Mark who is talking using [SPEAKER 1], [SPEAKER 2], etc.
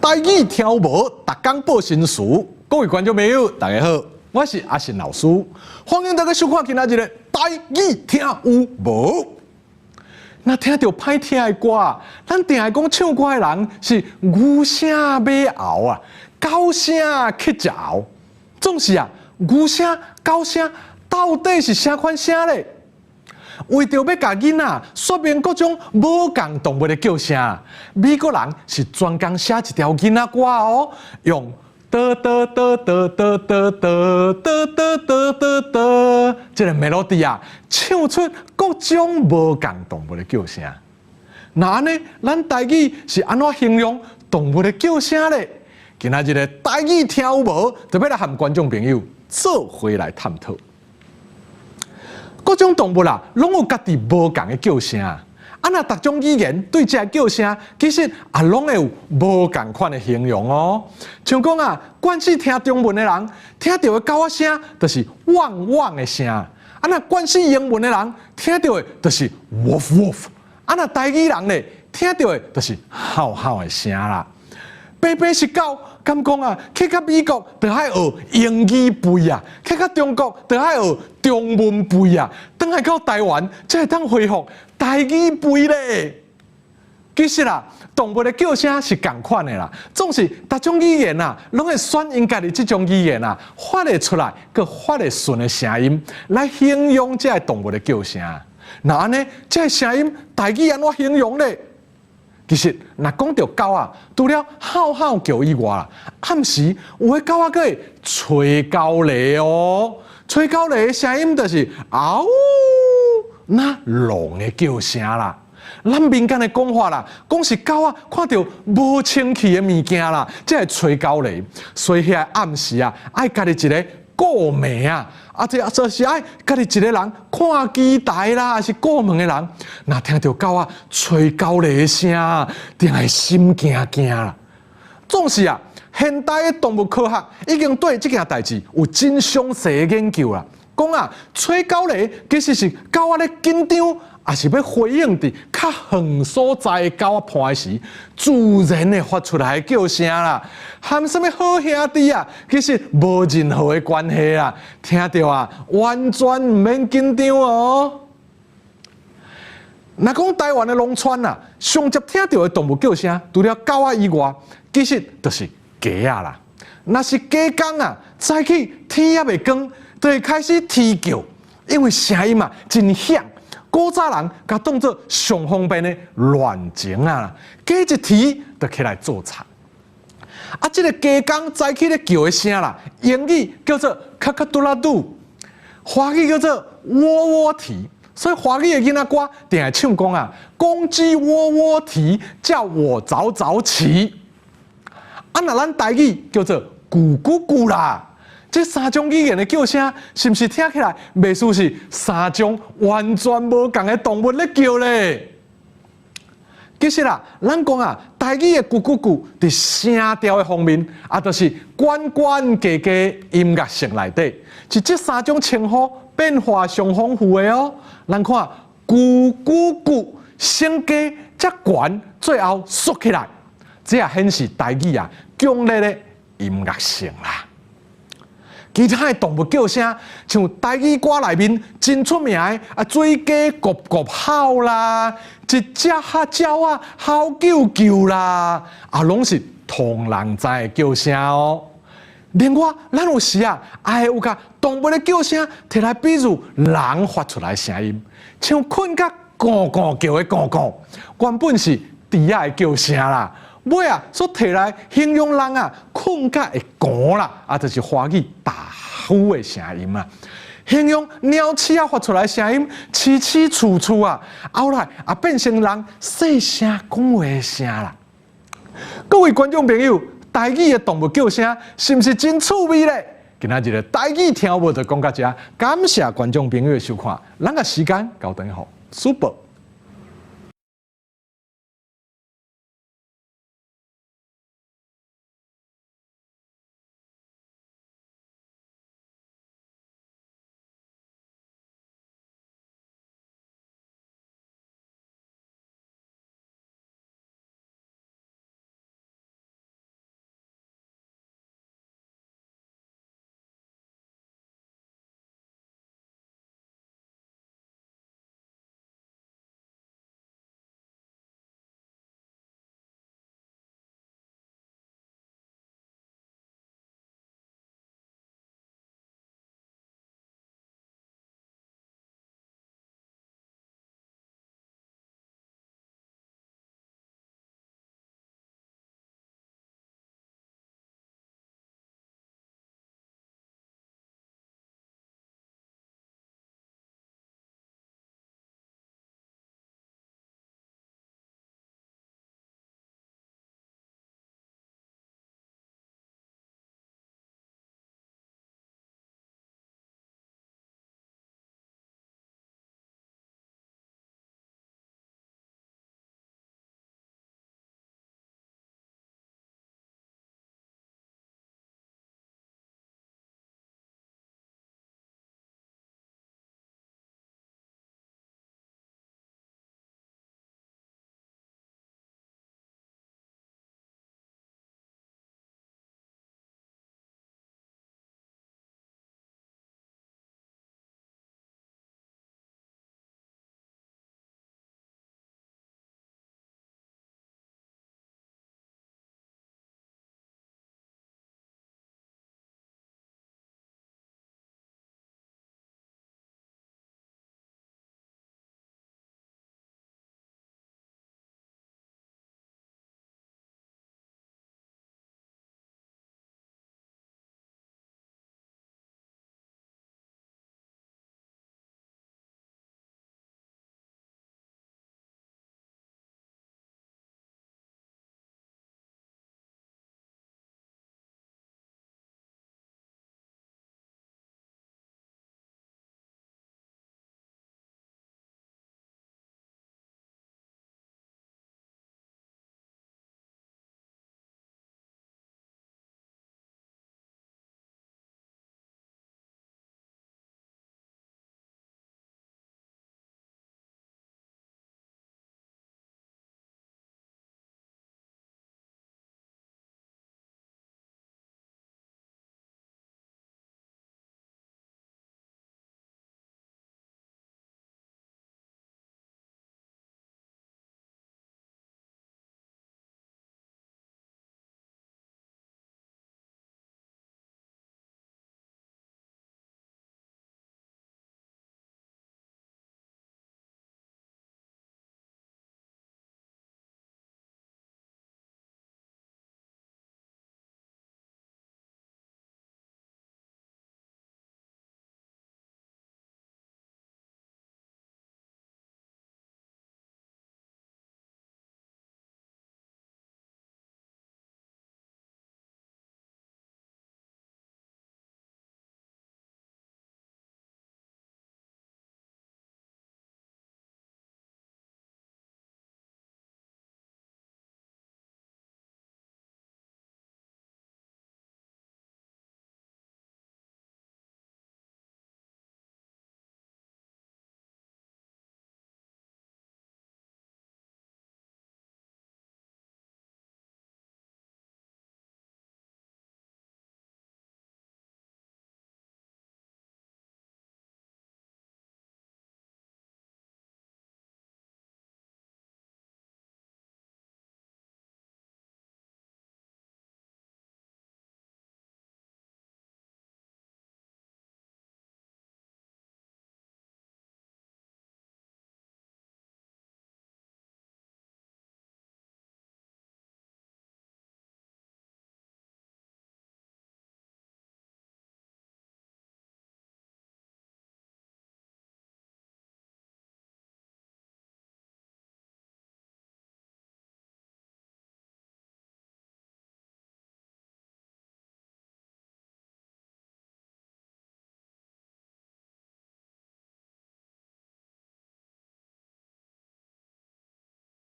[SPEAKER 1] 台語聽有無？逐工報新詞。各位觀眾朋友，大家好，我是阿信老師，歡迎大家收看今仔日的台語聽有無？若聽著歹聽的歌，咱定會講唱歌的人是牛聲馬喉啊，狗聲乞食喉。總是啊，牛聲、狗聲到底是啥款聲咧？為著欲共囡仔說明各種無仝動物的叫聲，美國人是專工寫一條囡仔歌哦，用噠噠噠噠噠噠噠噠噠噠噠噠，這个 melody 啊，唱出各種無仝動物的叫聲。若按呢，咱台語是按怎形容動物的叫聲咧？今仔日的台語聽有無？就欲來和觀眾朋友做伙來探討。各種動物啊，攏有家己無仝的叫聲。啊，若逐種語言對這个叫聲，其實也攏會有無仝款的形容哦。像講啊，慣勢聽中文的人，聽著的狗仔聲，就是汪汪的聲。啊，若慣勢英文的人，聽著的，就是 woof woof。啊，若台語人咧，聽著的，就是吼吼的聲啦。白白是狗，敢講啊？去到美國就愛學英語吠啊，去到中國就愛學中文吠啊，轉來到台灣才會當恢復台語吠咧。其實啦，動物的叫聲是仝款的啦，總是逐種語言啊，攏會選𪜶家己這種語言啊，發會出來，閣發會順的聲音來形容這个動物的叫聲。若按呢，這个聲音台語按怎形容咧？其實，若講著狗仔，除了吼吼叫以外啦，暗時有的狗仔閣會吹狗螺哦，吹狗螺的聲音就是嗷，若狼的叫聲啦。咱民間的講法啦，講是狗仔看著無清氣的物件啦，才會吹狗螺。所以遐个暗時啊，愛家己一个顧暝啊，啊這就是愛家己一个人看機台啦，抑是顧門的人，若聽著狗仔吹狗螺的聲，定會心驚驚啦。總是啊，現代的動物科學已經對這件代誌有真詳細的研究啦。講啊，吹狗螺其實是狗仔咧緊張，抑是欲回應佇較遠所在的狗仔伴時，自然會發出來的叫聲啦，和啥物好兄弟啊，其實無任何的關係啦。聽著啊，完全毋免緊張哦。若講台灣的農村啊，上捷聽著的動物叫聲，除了狗仔以外，其實就是雞仔啦。若是雞公啊，早起天猶未光，就會開始啼叫，因為聲音啊真響。古早人共當做上方便的亂鐘啊，雞一啼就起來做田。啊，這个雞公早起咧叫的聲啦，英語叫做 cock-a-doodle-doo，華語叫做窩窩啼。所以華語的囡仔歌定會唱講啊，公雞窩窩啼，叫我早早起。啊，若咱台語叫做咕咕咕啦。這三種語言的叫聲，是毋是聽起來袂輸是三種完全無仝的動物咧叫咧？其實啦，咱講啊，台語的咕咕咕，佇聲調的方面，啊，就是懸懸低低音樂性內底，是這三種稱呼變化上豐富的哦。咱看咕咕咕，先低才懸，最後縮起來，這也顯示台語啊強烈的音樂性啦。其他的動物叫聲，像台語歌內面真出名的啊，水雞咕咕吼啦，一隻黑鳥仔吼啾啾啦，啊，攏是予人知的叫聲哦。另外，咱有時啊，也會有共動物的叫聲提來比喻人發出來的聲音，像睏甲咕咕叫的咕咕，原本是豬仔的叫聲啦。尾啊，煞提來形容人啊，睏甲會咕啦，啊，就是華語打呼的聲音啊。形容鳥鼠仔發出來聲音，溼溼跙跙啊，後來啊變成人細聲講話的聲啦。各位觀眾朋友，台語的動物叫聲是毋是真趣味咧？今仔日的台語聽有無就講到遮，感謝觀眾朋友的收看，咱个時間交轉予 Super。